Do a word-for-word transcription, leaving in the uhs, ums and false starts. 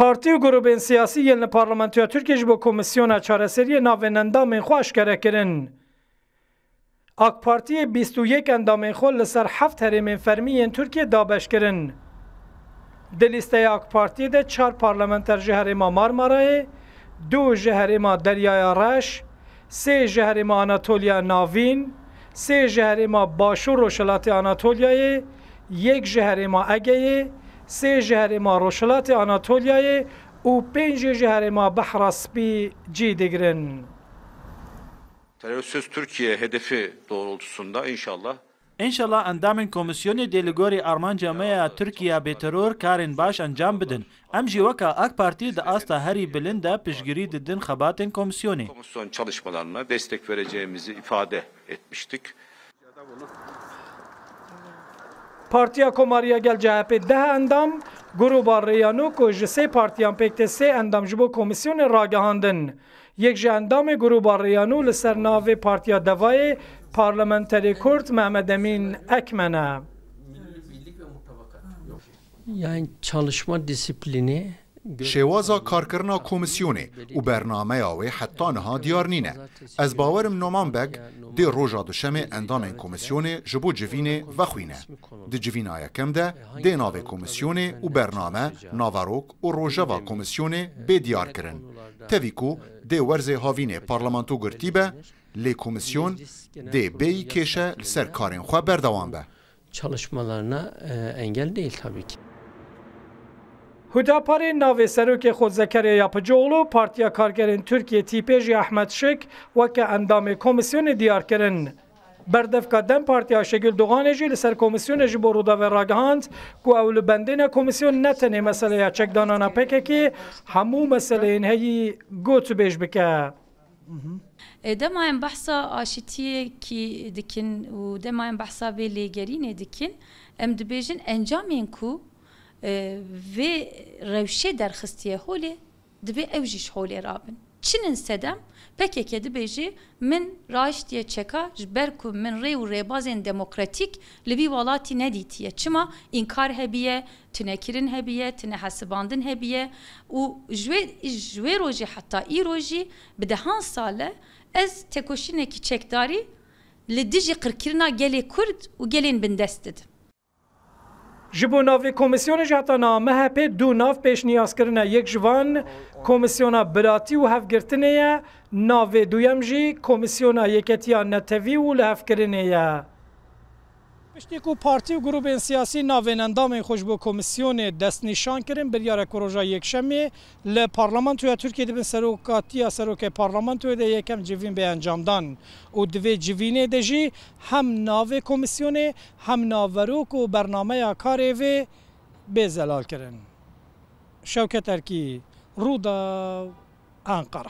Partî û grûbên siyasî yên li Parlamentoya Tirkiyê ji bo Komîsyona Çareseriyê navên endamên xwe aşkere kirin. AK Partiyê bîst û yek endamên xwe li ser heft herêmên fermî yên Tirkiyê dabeş kirin. Di lîsteya AK Partiyê de çar parlamenter ji herêma Marmarayê, du ji herêma Deryaya Reş, sê ji herêma Anatoliya Navîn, sê ji herêma Baş û Rojhilatê Anatolyayê, yek ji herêma Egeyê, sê ji herêma Rojhilatê Anatolyayê û pênc jê ji herêma Behra Spî cî digirin. Terörsüz Türkiye hedefi doğrultusunda inşallah. Înşallah endamên komîsyonê dê li gorî armanca me ya Tirkiye bêteror karên baş encam bidin. Em jî weka AK Partî di asta herî bilind de piştgirî didin xebatên komîsyonê. Komisyon çalışmalarına destek vereceğimizi ifade etmiştik. Partiya Komarî ya Gel C H P deh endam, Grûba Rêya Nû ku ji sê partiyan pêk tê sê endam ji bo komîsyonê ragihandin. Yek ji endamê Grûba Rêya Nû li ser navê Partiya Devayê parlamenterê Kurd Mehmed Emîn Ekmen e. Yani çalışma disiplini Şêwaza karkirina komîsyonê û bernameya wê heta niha diyar nîne. Ez bawer im Noman Beg dê roja duşemê endamên komîsyonê ji bo civînê vexwîne. Di civîna yekem de dê navê komîsyonê û bername, naverok û rojeva komîsyonê bê diyar kirin. Tevî ku dê werzê havînê parlamento girtî be, lê komîsyon dê bêyî kêşe li ser karên xwe berdewam be. Çalışmalarına, e, engel değil tabii ki. Hudaparê navê serokê xwe Zekeriya Yapıcıoğlu, Partiya Karkerên Tirkiyê T P jî Ahmet Şik weke endamê komîsyonê diyar kirin. Berdevka DEM Partiya Ayşegül Doğanê jî li ser komîsyonê ji bo Rûdawê ragihand ku ew li bendê ne, komîsyon ne tenê meseleya çekdanana P K K, hemû meseleyên heyî gotûbêj bike. E, dema em behsa aşitiyekî dikin û dema em behsa vê lêgerînê dikin, em dibêjin encamên ku, e, vê rewşê derxistiye holê, divê ew jî ji holê rabin. Çi nin sedem? P K K dibêje, min raştiye çeka ji ber ku min rê û rêbazên demokratîk li vî welatî nedîtiye. Çima? Înkar hebiye, tunekirin hebiye, tunehesibandin hebiye û ji wê, ji wê rojê heta îro jî bi dehan sal e ez tekoşînekî çekdarî li dijî qirkirina gelê Kurd û gelên bindest didim. Ji bo navê komîsyonê jî heta niha M H P du nav pêşniyaz kirine. Yek ji van Komîsyona Biratî û Hevgirtinê ye, navê duyem jî Komîsyona Yeketiya Netewî û Lihevkirinê ye. Piştî ku partî û grûbên siyasî navên endamên xwe ji bo komîsyonê destnîşan kirin, biryar e ku roja Yekşemê li Parlamentoya Tirkiyê di bin serokatiya serokê Parlamentoyê de yekem civîn bê encamdan û di vê civînê de jî hem navê komîsyonê, hem naverok û bernameya karê vê bê zelalkirin. Şewket Erkî, Rûdaw, Ankara.